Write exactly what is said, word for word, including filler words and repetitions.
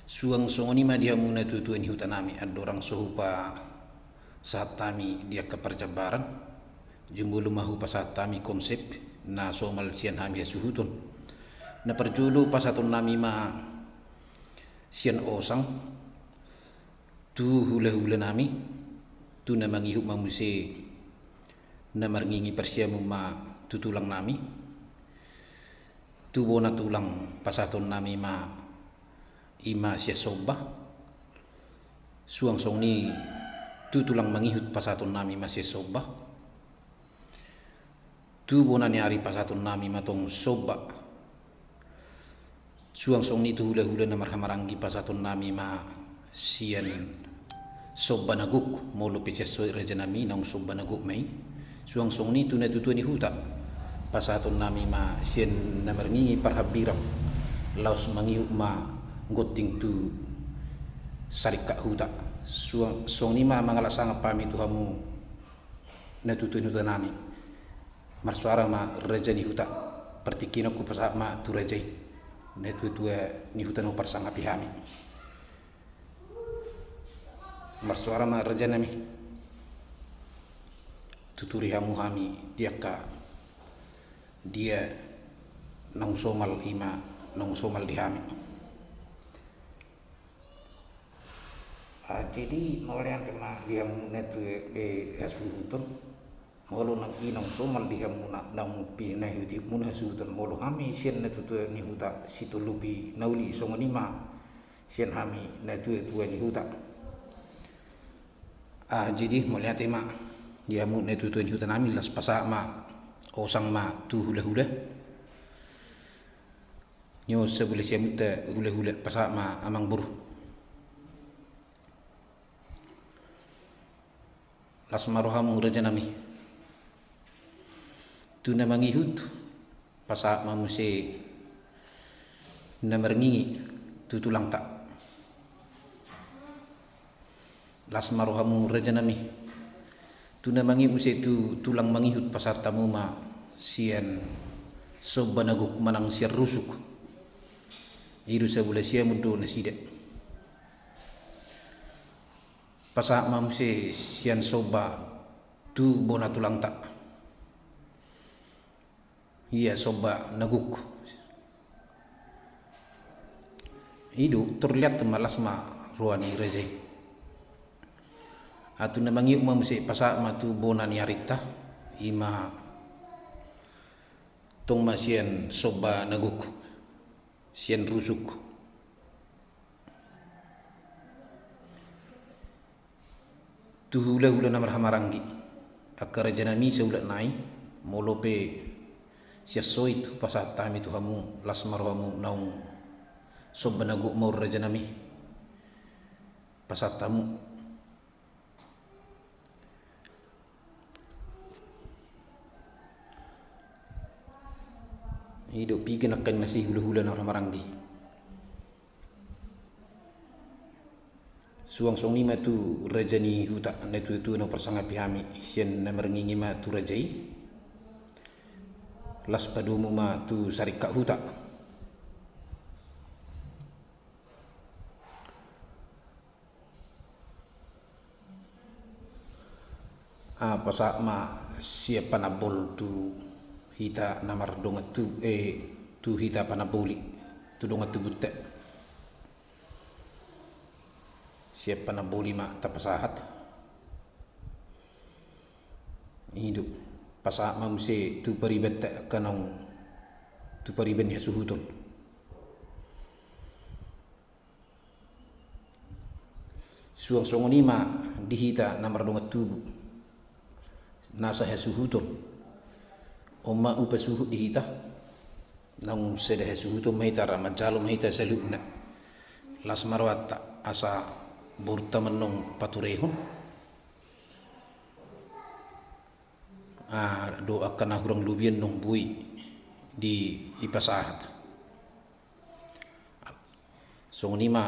Suang songon i ma di hamu natuatua ni huta nami, andorang so hupasahat hami di angka parjambaran, jumolo ma hupasahat hami konsep na somal sian hami hasuhuton. Na parjolo pasahaton nami ma sian osang tu hulahula nami, tu na mangihut ma muse na marngingi parsiamun ma tu tulang nami. Tu bona tulang pasahaton nami ma i ma sian somba. Suang songon i tu tulang mangihut pasahaton nami ma sian somba. Tu bona ni ari pasahaton nami ma tong somba. Suang songon i tu hulahula na marhahamaranggi pasahaton nami ma sian somba na gok, molo pe sian soit raja nami naung somba na gok ma i. Suang songon i tu natuatua ni huta pasahaton nami ma sian na marngingi parhambirang, laos mangihut ma gonting tu saringkat huta. Suang songon i ma mangalap sangap hami tu hamu natuatua ni huta nami. Marsoara ma raja ni huta. Partingkian on hupasahat ma tu raja i, natuatua ni huta na huparsangapi hami. Marsoara ma raja nami. Tuturi hamu hami di angka dia naung somal i ma naung somal di hami. Ah, jadi mauliate ma di hamu natuatua hasuhuton. Molo naung i naung somal di hamuna, naung pinaihutihutmuna hasuhuton, molo hami sian natuatua ni huta sitolopi na uli, songon i ma sian hami natuatua ni huta. Ah, jadi mauliate ma di hamu natuatua ni huta nami. Laos pasahat ma osang ma tu hulahula. Nyo sabola siamunta hulahula, pasahat ma amangboru. Las ma rohamu raja nami. Tu na mangihut pasahat ma muse na marngingi tu tulangta. Las ma rohamu raja nami. Tu na mangihut muse tu tulang mangihut pasahat hamu ma sian somba na gok manang sian rusuk. I do sabola siamun do nasida. Pasahat ma muse sian somba tu bona tulangta. Ia somba na gok. I do, tor liat ma las ma roha ni raja i. Ah, tu na mangihut ma muse pasahat ma tu bona ni arinta, i ma tong ma sian somba na gok, sian rusuk. Tu hulahula na marhahamaranggi, angka raja nami saulak nai, molo pe sian soit hupasahat hami tu hamu, las ma rohamu naung somba na gok ma on raja nami. Pasahat hamu. I do piga nangkin na si hulahula na marhahamaranggi. Suang songon i ma tu raja ni huta, natuatua na huparsangapi hami, sian na marngingi ma tu raja i. Las padomu ma tu saringkat huta. Ah, pasahat ma sian panambol tu hita na mardongan tubu, eh, tu hita panamboli, tu dongan tubunta. Sian panamboli ma tapasahat. I do, pasahat ma muse tu paribanta, angka naung tu pariban ni hasuhuton. Suang songon i ma di hita na mardongan tubu, nasa hasuhuton. On ma upa suhut di hita. Naung sada hasuhuton ma hita, ra manjalo ma hita saluhutna. Las ma rohanta asa borunta ma annon paturehon. Ah, do angka na hurang lobian naung boi dipasahat. Songon i ma